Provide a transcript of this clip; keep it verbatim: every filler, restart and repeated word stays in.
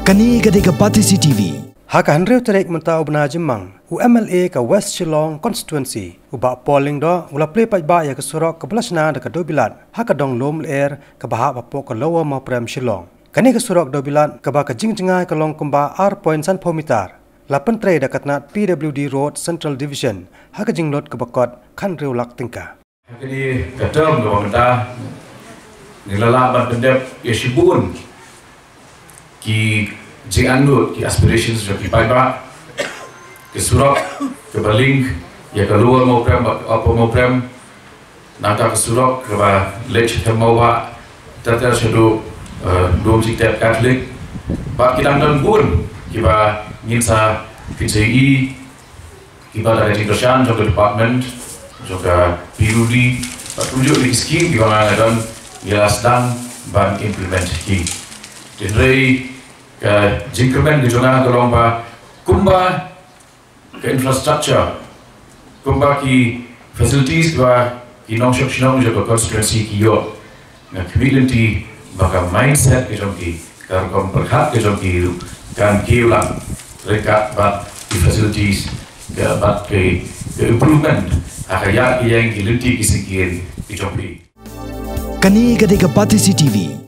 Kane ka dei ka Batesi T V. Ha ka hynriew tarik mynta u bnai Jymmang, u M L A ka West Shillong Constituency, u Bah Paul Lyngdoh, u la plie paidbah ïa ka surok kaba la shna da ka dewbilat ha ka dong Lum Lyer kaba hap hapoh ka Lower Mawprem Shillong. Kane ka surok dewbilat kaba ka jingjngai ka long kumba ar point san phew mitar, la pyntrei da ka tnat P W D Road Central Division ha ka jinglut kaba kot khathynriew lak tyngka. Ha kane ka term kaba mynta, ngi la lah ban pyndep ïa shibun ki jingangnud, ki aspirations jong ki paidbah. Ka surok kaba link ïa ka Lower Mawprem bad ka Upper Mawprem, nangta ka surok kaba leit sha Mawbah, ter ter shaduh, eh, Dum Jingtep Catholic. Bad ki dang don bun kiba ngin sa pynjah ïa kiba da ka jingkyrshan jong ka department, jong ka P W D, bad kumjuh ki skim kiba nga nga don, ngi la sdang ban implement ki. Hynrei ka jingkyrmen ka jong nga ka long ba kumba ka infrastructure, kumba ki facilities ba ki nongshong shnong jong ka constituency ki ïoh, nga khmih lynti ba ka mindset ka jong ki, ka rukom pyrkhat ka jong ki ruh kan kiew lang ryngkat bad ki facilities, ka bad ka, ka improvement ha ka ïa ka ïeng ki lynti ki syngkien ki jong ki. Kane ka dei ka Batesi T V.